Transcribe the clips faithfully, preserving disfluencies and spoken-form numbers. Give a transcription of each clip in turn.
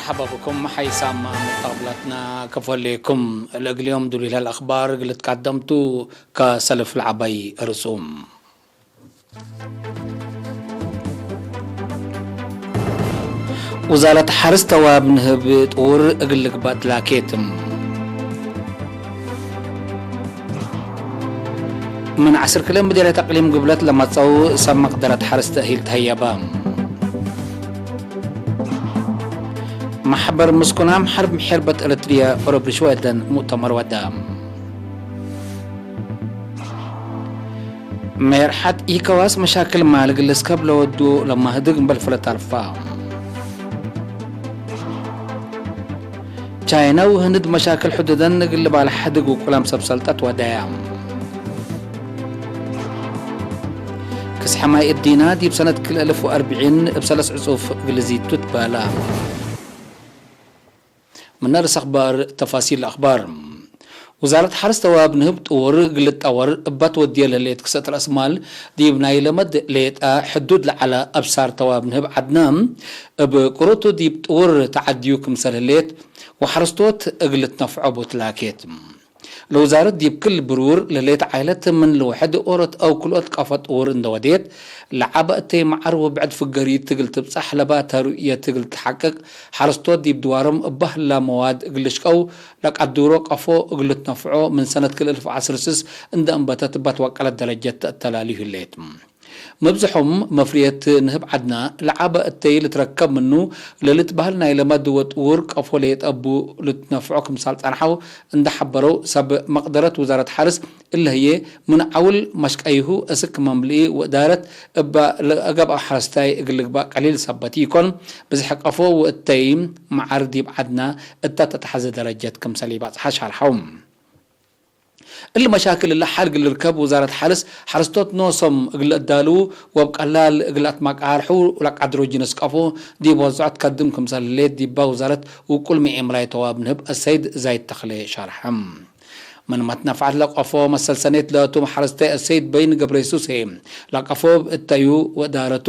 መርሐባ ብኩም ሐይሳም ሙቃብላትና ከፎሌኩም። ለእግል ዮም ዱሊለ ለአኽባር እግል ትቀደምቱ ከሰልፍ ለዐባይ ርእሱም። ውዛረት ሐርስ ተዋብ ንህብ ጥውር እግል ልግባእ ትላኬት። ምን ዐስር ክልኤ ምዴርየት አቅሊም ግብለት ለመጽአው ሰብ መቅደረት ሐርስ ተእሂል ተህየበ። መሕበር ምስኩናም ሐርብ ሔርበት ኤረትርየ ኦሮብ ርሽወደን ሙእተመር ወደ። ሜርሐት ኢከዋስ መሻክል ማል እግል ልስከብ ለወዱ ለማህድግ እምበል ፍለት አልፋ። ቻይና ወህንድ መሻክል ሕዱደን እግል ልባልሐ ህድግ ውቁላም ሰብ ሰልጠት ወደያ። ክስሐ ማይ እዲና ዲብ ሰነት ክልኤ እልፍ ወአርብዒን እብ ሰለስ ዕጹፍ እግል ዚድ ቱ ትበላ። ምነ ርእስ አኽባር ተፋሲል አኽባር። ውዛረት ሐርስ ተዋብ ንህብ ጥውር እግል ልትጠወር እባ ትወድየ ለህሌት ክሰት ረአስ ማል፣ ዲብ ናይ ለመድ ሌጠ ሕዱድ ለዐለ አብሳር ተዋብ ንህብ ዐድነ፣ እብ ቅሩቱ ዲብ ጥውር ተዐድዩ ክምሰል ህሌት ወሐረስቶት እግል ልትነፍዖ ቡ ትላኬት። ለውዛረት ዲብ ክል ብሩር ለሌት ዓይለት ምን ለውሕድ ኦሮት አው ክልኦት ቀፎ ጥውር እንደ ወዴት፣ ለዐበ እተይ መዓር ወብዕድ ፍገሪት እግል ትብጻሕ ለባተ ሩእየት እግል ትሐቅቅ፣ ሐረስቶት ዲብ ድዋሮም እበ ህላ መዋድ እግል ልሽቀው ለቀድሮ ቀፎ እግል ልትነፍዖ ምን ሰነት ክል እልፍ ዐስር ስስ እንደ እንበተት እባ ትወቀለት ደረጀት ተአተላልዩ ህሌት። መብዝሖም መፍርየት ንህብ ዐድና ለዐበ እተይ ልትረከብ ምኑ ለልትበህል ናይ ለመድ ወጥውር ቀፎ ሌጠ እቡ ልትነፍዖ ክምሳል ጸንሐው እንደ ሐበረው፣ ሰብ መቅደረት ውዛረት ሐርስ እለ ህዬ ምን ዐውል መሽቀይሁ እስክ መምልኢ ወእዳረት እበ ለገብአ ሐረስታይ እግል ልግባእ ቀሊል ሰበት ኢኮን፣ ብዝሕ ቀፎ ወእተይ መዓር ዲብ ዐድና እተ ተትሐዜ ደረጀት ክምሰል ኢበጽሐ ሻርሐው። እሊ መሻክል እለ ሐል እግል ልርከብ፣ ውዛረት ሐርስ ሐረስቶት ኖሶም እግል ለአዳልዉ ወእብ ቀላል እግል ለአትማቃርሑ ለቀድሮ ጅንስ ቀፎ ዲብ ወዝዖ ትከድም ክምሰል ህሌት፣ ዲባ ውዛረት ውቁል ምዔ ምራይ ተዋብ ንህብ አሰይድ ዛይድ ተክሌ ሸርሐ። ምን መትነፍዐት ለቀፎ መሰል ሰኔት ለቱ ሐረስታይ አሰይድ በይን ገብረየሱስ ህዬ፣ ለቀፎ እብ እተዩ ወእዳረቱ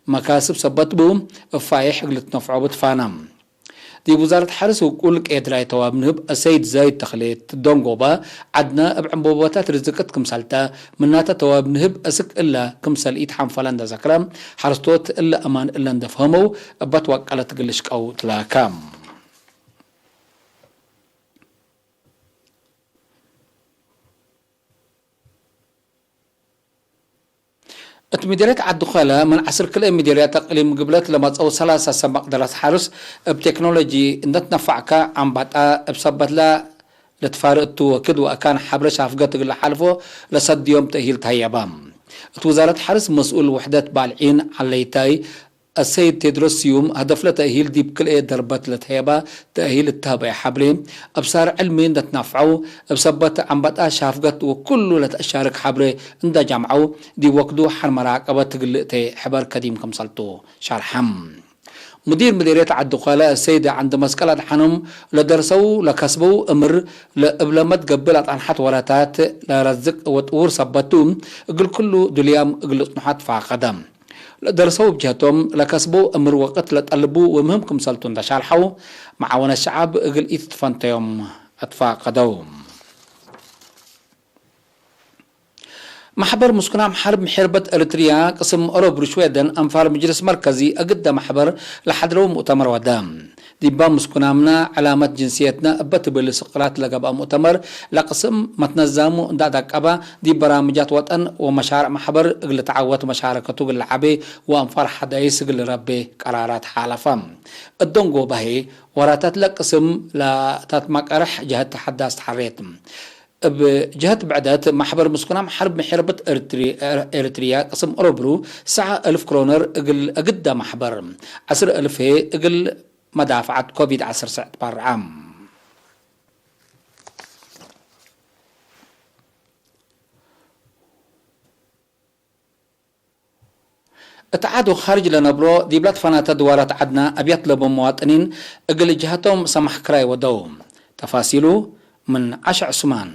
መካስብ ሰበት ቡ፣ እብ ፋይሕ እግል ልትነፍዖ ብትፋና። ዲብ ውዛረት ሐርስ ውቁል ቄድራይ ተዋብ ንህብ አሰይድ ዛይድ ተክሌ ትደንጎበ፣ ዐድነ እብ ዕንቦቦታት ርዝቅት ክምሰልተ፣ ምናተ ተዋብ ንህብ እስክ እለ ክምሰል ኢትሐንፈለ እንደ ዘክረ፣ ሐረስቶት እለ አማን እለ እንደ ፈህመው፣ እበ ትወቀለት እግል ልሽቀው ትላከ። እት ምዴርየት ዐዲ-ኮለ ምን ዐስር ክልኤ ምዴርያት አቅሊም ግብለት ለመጽአው ሰላሳ ሰብ መቅደረት ሐርስ እብ ቴክኖሎጂ እንደ ትነፈዕከ፣ አምባጣ እብ ሰበትለ ልትፋርእ እቱ ወክድ ወአካን ሐብረ ሻፍገት እግል ለሓልፎ ለሰድዮም ተእሂል ተህየበ። እት ውዛረት ሐርስ መስኡል ውሕደት ባልዒን ዐለይታይ አሰይድ ቴድሮስ ስዩም፣ ሀደፍለ ተእሂል ዲብ ክልኤ ደርበት ለተህየበ ተእሂል እተሀበየ ሐብሬ፣ አብሳር ዕልሚ እንደ ትናፍዐው፣ እብ ሰበት አምበጣ ሻፍገት ወኩሉ ለተአሻርክ ሐብሬ እንደ ጃምዐው፣ ዲብ ወክዱ ሐር መራቀበት እግል ልእቴ ሕበር ከዲም ክምሰልቱ ሸርሐም። ሙዲር ምዴርየት ዐዲ-ኮለ አሰይድ ዐንድ መስቀል አድሐኖም፣ ለደርሰው ለከስበው እምር ለእብለመት ገብእ ለአጣንሐት ወራታት ለረዝቅ ወጥውር ሰበቱ፣ እግል ኩሉ ድልያም እግል ልጽንሖ አትፋቀደ። ለደርሰው እብ ጀህቶም ለከስበው እምር ወቅት ለጠልቡ ወምህም ክምሰልቱ እንደ ሻርሐው፣ መዓወነት ሸዐብ እግል ኢትትፈንተዮም አትፋቀደው። መሕበር ምስኩናም ሐርብ ምሕርበት ኤሪትርያ ቅስም ኦሮብ ርሽዌደን አንፋር ምጅልስ መርከዚ እግደ መሕበር ለሐድረው ሙእተመር ወደ። ዲባ ምስኩናምና ዕላመት ጅንስየትነ እበ ትብል ስቅላት ለገብአ ሙእተመር፣ ለቅስም መትነዛሙ እንዳ ደቀበ፣ ዲብ በራምጃት ወጠን ወመሻርዕ መሕበር እግል ልትዓወት መሻረከቱ እግል ለዐቤ ወአንፋር ሐዳይስ እግል ልረቤ ቀራራት ሓለፈ። እዶንጎ በሄ ወራታት ለቅስም ለታትማቀርሕ ጀህት ተሐዳስ ተሐሬት። እብ ጀህት ብዕደት፣ መሕበር ምስኩናም ሐርብ ምሕርበት ኤሪትሪ-፣ ኤሪትርያ ቅስም ኦሮብሩ ሰዐ እልፍ ክሮነር እግል እግደ መሕበር፣ ዐስር እልፍ ህዬ እግል መዳፍዐት ኮቪድ ዐሰርተ ትበርዐ። እት ዐድ ወካርጅ ለነብሮ፣ ዲብላ ትፈናተ ድዋራት ዐድና አብያት ለቦም መዋጥኒን እግል ጀሀቶም ሰማሕ ክራይ ወደው። ተፋሲሉ ምን ዐሸ ዑስማን።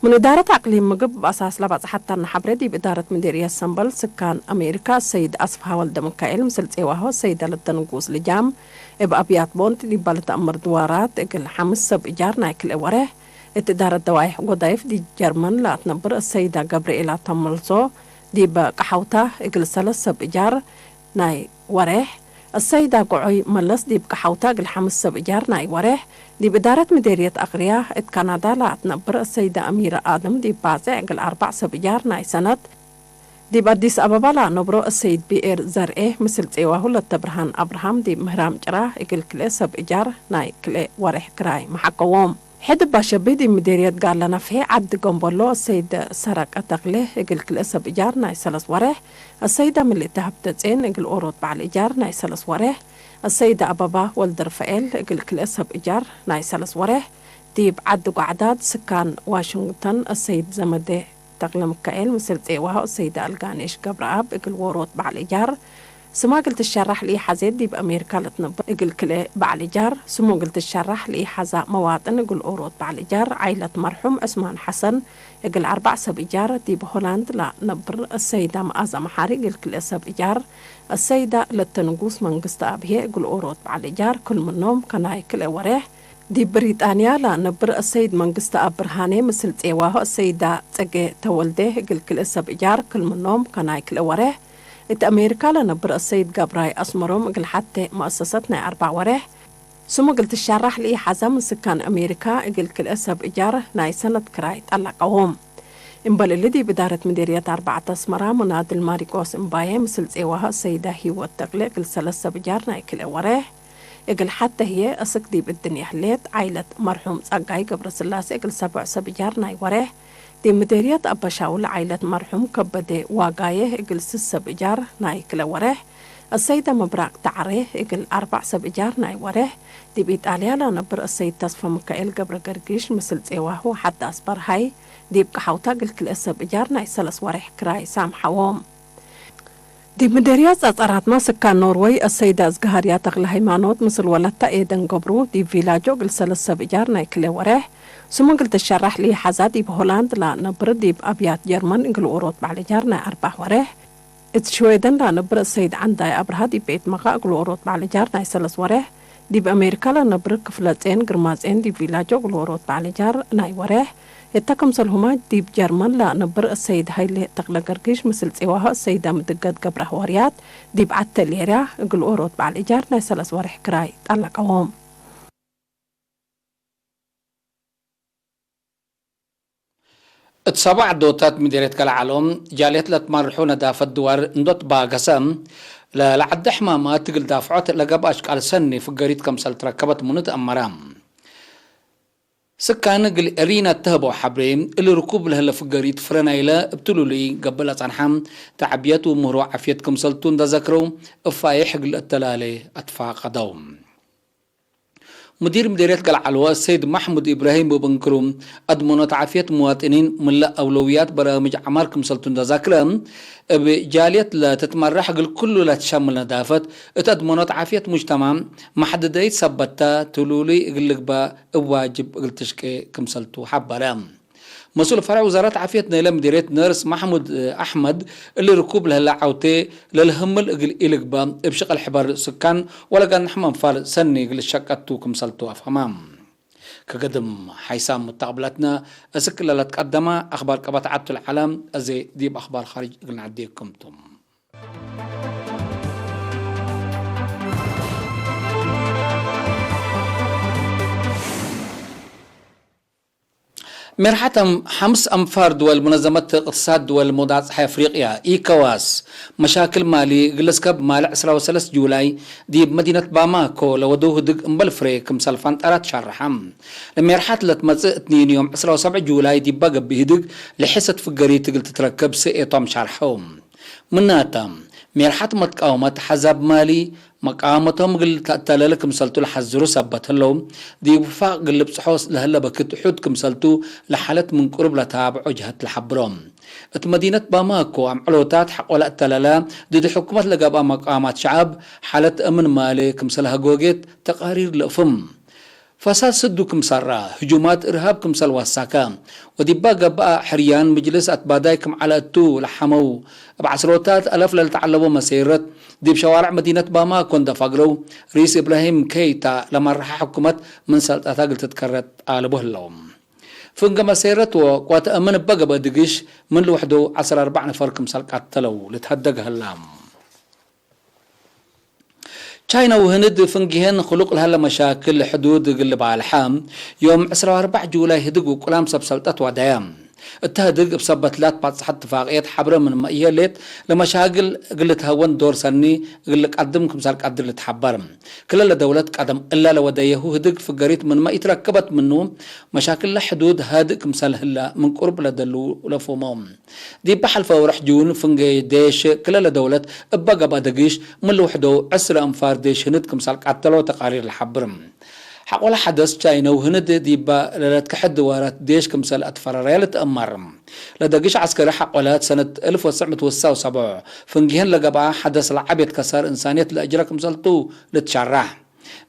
ምን እዳረት አቅሊም ምግብ እብ አሳስ ለባጽሐት ተነ ሐብሬ፣ ዲብ እዳረት ምዴርየት ሰምበል ስካን አሜሪካ፣ አሰይድ አስፍሃ ወልደምካኤል ምስል ጼዋሆ አሰይደ ለተንጉስ ልጃም፣ እብ አብያት ቦንድ ዲበ ልትአመር ድዋራት እግል ሐምስ ሰብ እጃር ናይ ክልኤ ወሬሕ፣ እት እዳረት ደዋይሕ ጎዳይፍ ዲብ ጀርመን ለአትነብር አሰይደ ገብርኤላ ተመልሶ፣ ዲበ ቀሐውታ እግል ሰለስ ሰብ እጃር፣ ናይ ወሬሕ፣ አሰይዳ ጎዖይ መለስ ዲብ ቀሐውታ እግል ሐምስ ሰብ እጃር ናይ ወሬሕ፣ ዲብ እዳረት ምዴርየት አቅርያ እት ካናዳ ለአትነብር አሰይዳ አሚረ አደም ዲብ ባጽዕ እግል አርበዕ ሰብ እጃር ናይ ሰነት፣ ዲብ አዲስ አበባ ለአነብሮ አሰይድ ብኤር ዘርኤ ምስል ጼዋሁ ለተብርሃን አብርሃም ዲብ ምህራም ጭራ እግል ክልኤ ሰብ እጃር ናይ ክልኤ ወሬሕ ክራይ መሐከዎም። ሕድ እባ ሸብህ ዲብ ምዴርየት ጋለ ነፍሔ ዐዲ ገምበሎ፣ አሰይደ ሰረቀ ተክሌ እግል ክልኤ ሰብ እጃር ናይ ሰለስ ወሬሕ፣ አሰይደ ምልእተ ሀብተጼን እግል ኦሮት በዐል እጃር ናይ ሰለስ ወሬሕ፣ አሰይደ አበባ ወልደርፋኤል እግል ክልኤ ሰብ እጃር ናይ ሰለስ ወሬሕ፣ ዲብ ዐዲ ጓዕዳድ ስካን ዋሽንግተን አሰይድ ዘመዴ ተክለምካኤል ምስል ጼዋሁ አሰይደ አልጋኔሽ ገብረአብ እግል ዎሮት በዐል እጃር፣ ስማ እግል ትሸራሕ ለኢሐዜት ዲብ አሜሪካ ለትነብር እግል ክልኤ በዐል እጃር፣ ስሙ እግል ትሸራሕ ለኢሐዛ መዋጥን እግል ኦሮት በዐል እጃር፣ ዓይለት መርሑም ዑስማን ሐሰን እግል አርበዕ ሰብ እጃር፣ ዲብ ሆላንድ ለነብር አሰይዳ መአዛ መሓሪ እግል ክልኤ ሰብ እጃር፣ አሰይዳ ለተንጉስ መንግስተአብ ህዬ እግል ኦሮት በዐል እጃር፣ ክል-ምኖም ከናይ ክልኤ ወሬሕ፣ ዲብ ብሪጣንያ ለነብር አሰይድ መንግስተአብ ብርሃኔ ምስል ጼዋሁ አሰይዳ ጽጌ ተወልዴ እግል ክልኤ ሰብ እጃር፣ ክል-ምኖም ከናይ ክልኤ ወሬሕ፣ እት አሜሪካ ለነብር አሰይድ ገብራይ አስመሮም እግል ሐቴ መአሰሰት ናይ አርበዕ ወሬሕ፣ ስሙ እግል ትሸራሕ ለኢሐዛ ምን ስካን አሜሪካ እግል ክልኤ ሰብ እጃር ናይ ሰነት ክራይ ጠለቀዎም። እምበል እሊ ዲብ እዳረት ምዴርየት አርበዕት አስመራ ሙናድል ማሪቆስ እምባዬ ምስል ጼዋሁ አሰይዳ ሂወት ተክሌ እግል ሰለስ ሰብ እጃር ናይ ክልኤ ወሬሕ፣ እግል ሐቴ ህዬ አስክ ዲብ እድንየ ህሌት፣ ዓይለት መርሑም ጸጋይ ገብረስላሴ እግል ሰብዕ ሰብ እጃር ናይ ወሬሕ፣ ዲብ ምዴርየት አበሻውል ዓይለት መርሑም ከበዴ ዋጋዬ እግል ስስ ሰብ እጃር ናይ ክለ ወሬሕ፣ አሰይደ መብራቅ ዳዕሬ እግል አርበዕ ሰብ እጃር ናይ ወሬሕ፣ ዲብ ኢጣልያ ለነብር አሰይድ ተስፈ ምካኤል ገብረ ገርጊሽ ምስል ጼዋሁ ሐዳስ በርሃይ ዲብ ቀሐውታ እግል ክልኤ ሰብ እጃር ናይ ሰለስ ወሬሕ ክራይ ሳምሐዎም። ዲብ ምዴርያት ጸጸራትመ ስካን ኖርወይ አሰይደ እዝግሃርያ ተክለ ሃይማኖት ምስል ወለተ ኤደን ገብሩ ዲብ ቪላጆ እግል ሰለስ ሰብ እጃር ናይ ክልኤ ወሬሕ፣ ስሙ እግል ትሸራሕ ለኢሐዛ ዲብ ሆላንድ ለነብር ዲብ አብያት ጀርመን እግል ዎሮት በዐል እጃር ናይ አርበዕ ወሬሕ፣ እት ሽዌደን ለነብር አሰይድ ዐንዳይ አብርሃ ዲብ ቤት መቃ እግል ዎሮት በዐል እጃር ናይ ሰለስ ወሬሕ፣ ዲብ አሜሪካ ለነብር ክፍለጼን ግርማጼን ዲብ ቪላጆ እግል ዎሮት በዐል እጃር ናይ ወሬሕ፣ እተ ክምሰልሁመ ዲብ ጀርመን ለነብር አሰይድ ሀይሌ ተክለ ገርጊሽ ምስል ጼዋሁ አሰይደ ምድገት ገብረ ሐወርያት ዲብ ዐቴ ሌርያ እግል ዎሮት በዐል እጃር ናይ ሰለስ ወሬሕ ክራይ ጠለቀዎም። እት ሰባዕ ዶታት ምዴርየት ገልዓሎም ጃልየት ለትመርሑ ነዳፈት ድዋር እንዶ ትባገሰ፣ ለለዐደ ሕማማት እግል ዳፍዖት ለገብአ አሽቃል ሰኒ ፍገሪት ክምሰል ትረከበት ምኑ ተአመረ። ስካን እግል ኤሪና እተህበው ሐብሬ፣ እሊ ርኩብ ለህለ ፍገሪት ፍረ ናይለ እብ ትሉሉይ ገብእ ለጸንሐ ተዕብየት ወምህሮ ዓፍየት ክምሰልቱ እንደ ዘክረው፣ እብ ፋይሕ እግል እተላሌ አትፋቀደው። ሙዲር ምዴርየት ገልዓልወ ሰይድ መሕሙድ ኢብራሂም እብ እንክሩ፣ አድመኖት ዓፍየት ሙዋጥኒን ምለ አውለውያት በራምጅ ዐማር ክምሰልቱ እንደ ዛክረ፣ እብ ጃልየት ለትትመራሕ እግል ኩሉ ለትሸምል ነዳፈት፣ እት አድመኖት ዓፍየት ሙጅተማዕ መሐደደይት ሰበት ተ፣ ትሉሉይ እግል ልግበእ እብ ዋጅብ እግል ትሽቄ ክምሰልቱ ሐበረ። መስኡል ፈርዕ ውዛረት ዓፍየት ናይለ ምዴርየት ነርስ መሕሙድ አሕመድ፣ እሊ ርኩብ ለህለ ዐውቴ ለልህምል እግል ኢልግበእ፣ እብ ሽቅል ሕበር ስካን ወለጋንሕ መንፋር ሰኒ እግል ሸቀቱ ክምሰልቱ አፍሀመ። ከገድም ሓይሳም ሙተቅብለትነ እስክ ለለትቀደመ አክባር ቀበት ዐቱ ለዐለ፣ አዜ ዲብ አክባር ካርጅ እግል ነዐዴኩም ቱ። ሜርሐት ሐምስ አንፋር ድወል ሙነዘመት እቅትሳድ ድወል መውዳዕ ጸሓይ አፍሪቅያ፣ ኢኮዋስ፣ መሻክል ማሊ እግል ልስከብ ማልዕ ዕስራ ወሰለስ ጁላይ ዲብ መዲነት ባማኮ ለወደው ህድግ እምበል ፍሬ ክምሰል ፈንጠረት ሸርሐ። ለሜርሐት ለትመጽእ እትኒን ዮም ዕስራ ወሰብዕ ጁላይ ዲበ ገብእ ህድግ ለሔሰት ፍገሪት እግል ትትረከብ ስእየቶም ሸርሐው። ምናተ፣ ሜርሐት መትቃወመት አሕዛብ ማሊ መቃወመቶም እግል ተአተለለ ክምሰልቱ ለሐዝሩ ሰበት ህለው፣ ዲብ ውፋቅ እግል ልብጽሖ ለህለ በክት እሑድ ክምሰልቱ ለሓለት ምን ቅሩብ ለታብዖ ጀሀት ለሐብሮ። እት መዲነት ባማኮ አምዕሎታት ሐቆ ለአተለለ ድድ ሕኩመት ለገብአ መቃወማት ሸዐብ ሓለት አምን ማሌ ክምሰል ሀጎጌት ተቃሪር ለእፍም። ፈሳድ ስዱ ክም ሰራ፣ ህጁማት እርሃብ ክምሰል ወሳከ፣ ወዲባ ገብአ ሕርያን ምጅልስ አትባዳይ ክም ዐለ እቱ ለሐመው፣ እብ ዐስሮታት አለፍ ለልትዐለቦ መሴረት፣ ዲብ ሸዋርዕ መዲነት ባማኮ እንደ ፈግረው፣ ርኢስ እብራሂም ከይታ ለመርሐ ሕኩመት ምን ሰልጠታ እግል ትትከረት ጣልቦ ህለው። ፍንገ መሴረት ወቋተ አምን እበ ገብአ ድግሽ፣ ምን ልውሕዱ ዐስር አርበዕ ነፈር ክምሰል ቀተለው ልትሀደግ ህላ። ቻይና ወህንድ ፍንጌህን ክሉቅ ለሀለ መሻክል ሕዱድ እግል ልባልሐ፣ ዮም ዕስራ ወአርበዕ ጁላይ ህድግ ውቁላም ሰብ ሰልጠት ዋዳያ። እተ ህድግ እብ ሰበት ላትባጽሐ እትፋቅየት ሐብረ ምንመ ኢሄሌት፣ ለመሻክል እግል ልትሀወን ዶር ሰኒ እግል ልቀድም ክምሰል ቀድር ልትሐበር። ክለ ለደውለት ቀደም እለ ለወደየሁ ህድግ ፍገሪት ምንመ ኢትረከበት ምኑ፣ መሻክል ለሕዱድ ሃድእ ክምሰል ህለ ምን ቅሩብ ለደሉ ለፎመው። ዲብ ሐልፈ ወርሕ ጁን ፍንጌ ዴሽ ክለ ለደውለት እበ ገብአ ደጊሽ ምን ልውሕዶ ዕስረ አንፋር ዴሽ ህንድ ክምሰል ቀተሎ ተቃሪር ለሐብር። ሐቆለ ሐደስ ቻይነው ህንድ ዲበ ለለትከሐድ ድዋራት ዴሽ ክምሰል አትፈረረየ ልትአመር። ለደጊሽ ዐስከሪ ሐቆላት ሰነት አልፍ ወትስዕ ምእት ወስሳ ወሰብዕ ፍንጌህን ለገብአ ሐደስ ለዐቤት ከሳር እንሳንየት ለአጅረ ክምሰልቱ ልትሸራሕ።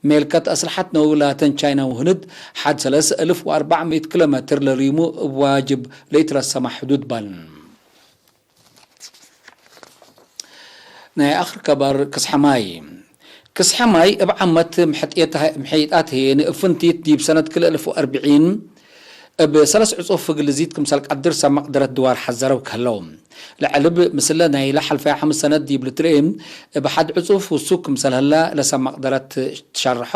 ሜልከት አስልሐት ነው ላተን ቻይና ወህንድ ሐድ ሰለስ አልፍ ወአርበዕ ምእት ኪሎ ሜትር ለሪሙ እብ ዋጅብ ለኢትረሰመ ሕዱድ በን። ናይ አክር ከበር ክስሐ ማይ። ክስሐ ማይ እብ ዓመት ምሕጥየት-፣ ምሕይጣት ህዬ እብ ፍንቲት ዲብ ሰነት ክልኤ አልፍ ወአርብዒን እብ ሰለስ ዕጹፍ እግል ልዚድ ክምሰል ቀድር ሰብ መቅደረት ድዋር ሐዘረው ከህለው። ለዐልብ ምስለ ናይለ ሐልፈየ ሐምስ ሰነት ዲብ ልትርኤ፣ እብ ሐድ ዕጹፍ ውሱክ ክምሰል ህለ ለሰብ መቅደረት ትሸርሖ፣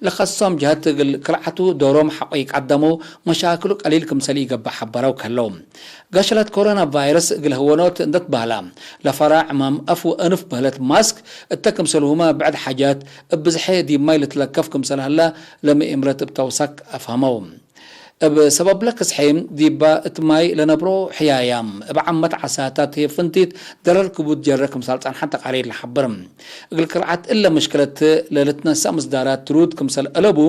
ለከሶም ጀሀት እግል ክርዓቱ ዶሮም ሐቆ ኢቀደመው፣ መሻክሉ ቀሊል ክምሰል ኢገብእ ሐበረው ከህለው። ገሸለት ኮሮና ቫይረስ እግል ሀወኖት እንደ ትበህላ፣ ለፈራ ዕማም አፍ ወአንፍ በህለት ማስክ፣ እተ ክምሰልሁመ ብዕድ ሓጃት እብ ብዝሐ ዲብ ማይ ልትለከፍ ክምሰል ህለ ለምእምረት እብ ተውሳክ አፍሀመው። እብ ሰበብለ ክስሐ ዲበ እት ማይ ለነብሮ ሕያያም፣ እብ ዓመት ዓሳታት ህዬ ፍንቲት ደረር ክቡድ ጀረ ክምሰል ጸንሐ ተቃሪር ለሐብር። እግል ክርዓት እለ ምሽክለት ለልትነሰእ ምስዳራት ትሩድ ክምሰል አለቡ፣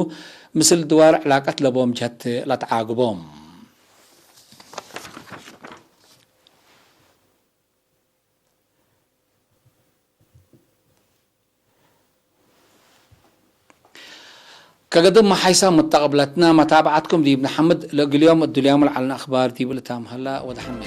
ምስል ድዋር ዕላቀት ለቦም ጀህት ለተዓግቦም። ከገድም መሓይሳ መተቀብለትና መታብዓትኩም ዲብ ነሐምድ። ለእግል ዮም እዱልያሙ ለዐልነ አክባር ዲብ ልታም ሀላ ወደሐን።